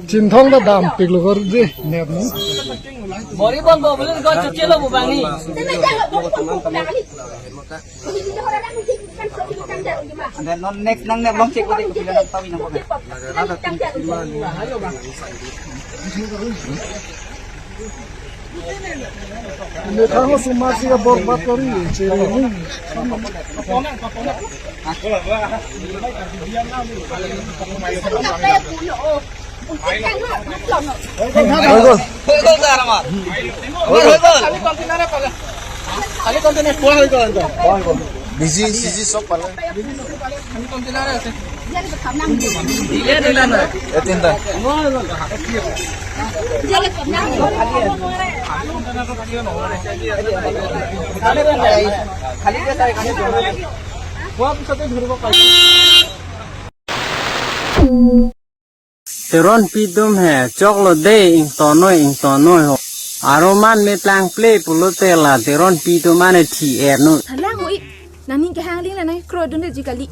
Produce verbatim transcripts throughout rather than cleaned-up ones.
Chinthong ta dam piklo kor di, net ni. Bori bon bo beli ko chuche lo bu bang ni. And then non next nang ne long check ko de ko pila nang tawi nang ko. Ne kang sumasi ka bor bat kori, chiri ni. Hoi gol. Hoi gol, sir, amar. Hoi gol. Busy, busy sob pale. Ye tinta. Teronpi atum he, choklo de, ingtonnoi, ingtonnoi ho. Aroman me plangple pulote la Teronpi atum ane thi-et noi. Thalang hui, nangning kehang ling la nang kro dun de ji kali.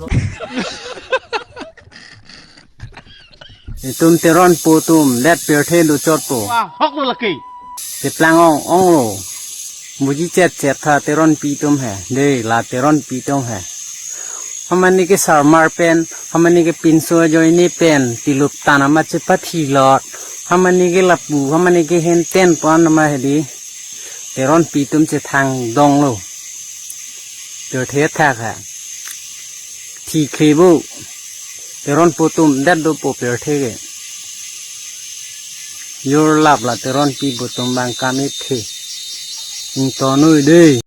Itum Teronpo atum det pirthe do chotpo. Wah, hok lo lake. Cheplang ong ong lo. Buji chet chet tha Teronpi atum he. De la Teronpi atum he. Hamani ke sarmar pen, hamani ke pinso ajoine pen, tilup tan ama chepathi lot. Hamani ke lapu, hamani ke henten pon ama hedi. Teronpi atum chethang dong lo. Pirthe thak ha. Thi khe bo. Teronpo atum det dopo pirthe ke. Yor lap la Teronpi atum bang kam-et the. Ingtonnoi de.